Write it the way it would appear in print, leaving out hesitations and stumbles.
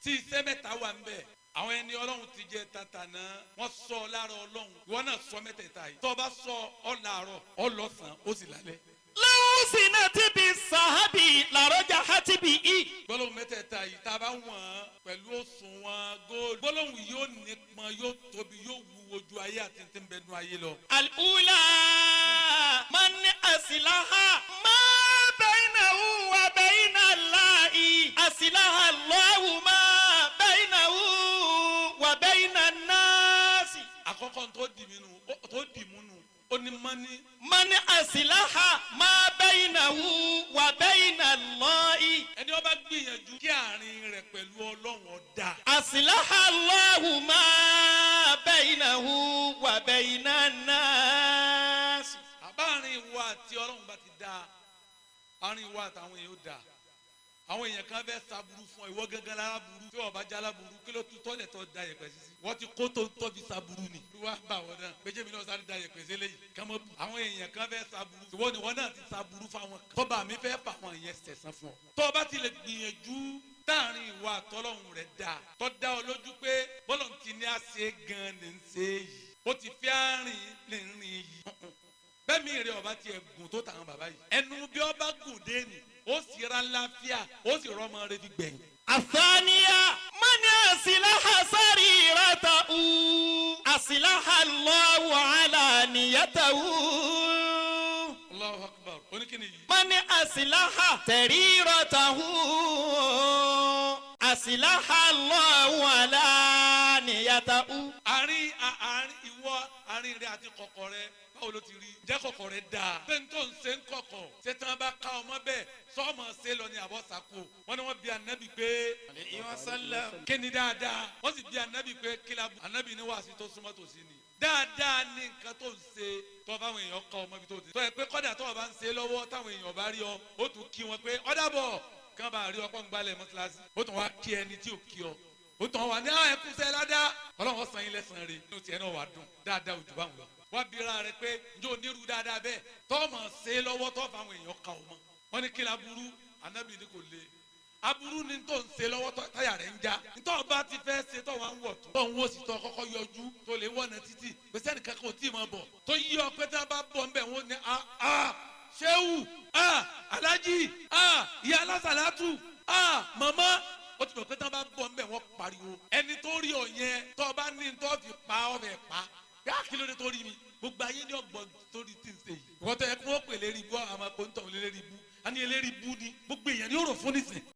Tí iṣẹ́ mẹ́ta wà ń bẹ̀, àwọn ẹni Ọlọ́run ti jẹ tata náà, wọ́n sọ lára Ọlọ́run. Ìwọ náà sọ mẹ́tẹ̀ẹ̀ta yìí. Tó o bá sọ ọ làárọ̀, ọ lọ́sàn-án, ó sì lálẹ́. لو زنت بالذهب لرجحت به. Gbólóhùn mẹ́tẹ̀ẹ̀ta yìí, tá a bá wọ̀n pẹ̀lú òṣùwọ̀n góòlù, gbólóhùn yìí yóò nípọn, yóò tóbi, yóò wúwo ju ayé àti tí ń bẹ nú ayé lọ. الأولى من أصلح ما بينه وبين الله أصلح الله ما بينه وبين الناس. Àkọ́kọ́ tó dì mú nu, ó ní mọ́ní. من أصلح ما بينه وبين الله. Ẹni ó bá gbìyànjú kí àárín rẹ̀ pẹ̀lú Ọlọ́run ó dáa. أصلح الله ما بينه وبين الناس. Àbáàrin ìwọ àti Ọlọ́run bá ti dáa, àárín ìwọ àtàwọn èèyàn ó dáa. Àwọn èèyàn kan fẹ́ saburú fún ọ, ìwọ gángan lára burú. Tí wọ́n bá jálá burú, kí ló tún tọ́lẹ̀ tó da yẹ̀pẹ̀ sísí? Wọ́n ti kó tó ń tọ́ fi saburú ni. Wọ́n á bá wọn náà péjé mi náà sáré da yẹ̀pẹ̀ sí eléyìí kàmọ́ bù. Àwọn èèyàn kan fẹ́ saburú, ìwọ ni wọ́n náà ti saburú fáwọn kan. Tọ́ba mi fẹ́ fà àwọn yẹn sẹ̀sán fún ọ. Tọ́ bá ti lè gbìyànjú táàrin ìwọ àtọ́lọ́hún rẹ̀ dáa, tọ́ da ọ lójú pé bọ́lọ̀ ti ní àṣẹ gan ni ń ṣe yìí, ó ti fi àárín lè rìn yìí, bẹ́ẹ̀ mi rẹ̀ ọba tiẹ̀ gùn tó tàwọn bàbá yìí, ẹnu bí ọba gùn dé ni, ó sì ra láfíà, ó sì rọmọ rẹ fi gbẹ̀yìn. الثانية من أصلح سريرته أصلح الله علانيته. Allahu akbar, oníkìní yìí. من أصلح سريرته أصلح الله علانيته. Àárín ìwọ, àárín rẹ àti kọ̀kọ̀ rẹ, báwo ló ti rí? Jẹ́ kọ̀kọ̀ rẹ dáa. Ṣé n tó ń ṣe ń kọ̀kọ̀, ṣé tí wọ́n bá ká ọmọ bẹ́ẹ̀ sọ́ọ̀mọ̀ ṣe lọ ní àbọ̀ sàkó? Wọ́n ní wọ́n bí anabi pé kí ni dáadáa, wọ́n sì bí anabi pé kílabu. Anabi ní wàásù tó súnmọ́ tòsí ni dáadáa ní nǹkan tó ń ṣe tó fáwọn èèyàn ká ọmọ ibi tó ti. Tó yẹ pé kọ́dà tó o bá ń ṣe lọ́wọ́, táwọn èèyàn bá rí ọ, ó tún kí wọn pé ọ̀dàbọ̀ kí wọ́n bá rí ọpọ́ ń gbálẹ̀ mọ́tíláṣí, ó tún wá kí ẹni tí ò kí ọ, ó tún wà ní àwọn ẹkúnṣẹ́ ládá. Ọlọ́run ọ̀sán yín lẹ́sàn-án rè, inú tiẹ̀ náà wà dùn dáadáa òjò báwọn lọ. Wá bíra rẹ pé njó onírú dáadáa bẹ́ẹ̀ tọ́mọ̀ ṣe lọ́wọ́ tọ́ fáwọn èèyàn ká ọ mọ́. Wọ́n ní kí ni aburú? Anabi ní kò le, aburú ni tó ń ṣe lọ́wọ́ táyà rẹ̀ ń já. Ntọ́ ọba ti fẹ́ ṣe tọ́ wa ń wọ̀ tó ń wò sí tọ́ kọ́kọ́ yọjú tó lè wọ̀nà títì gbèsè nìkan kan ò tí ì máa bọ̀, tó yí ọ pé tí wọ́n bá bọ̀ ńbẹ̀, wọ́n ní a a sehu, a alhaji, a ìyá alásàlátù, a màmá. Ó ti mọ̀ pé tí wọ́n bá bọ̀ ńbẹ̀, wọ́n pariwo. Ẹni tó rí ọ yẹn, tó bá ní tó fi pa ọ fẹ́ pa yá, kí ló dé tó rí mi? Gbogbo ayé ní ọgbọ̀n tó rí tí ń ṣe yìí. Ìwọ́n tó yẹ kí wọ́n pè lérí ibú, àwọn akóńtọ̀ lérí ibú, a ní eléri ibú ni gbogbo èèyàn ní yóò rò fún nísìn.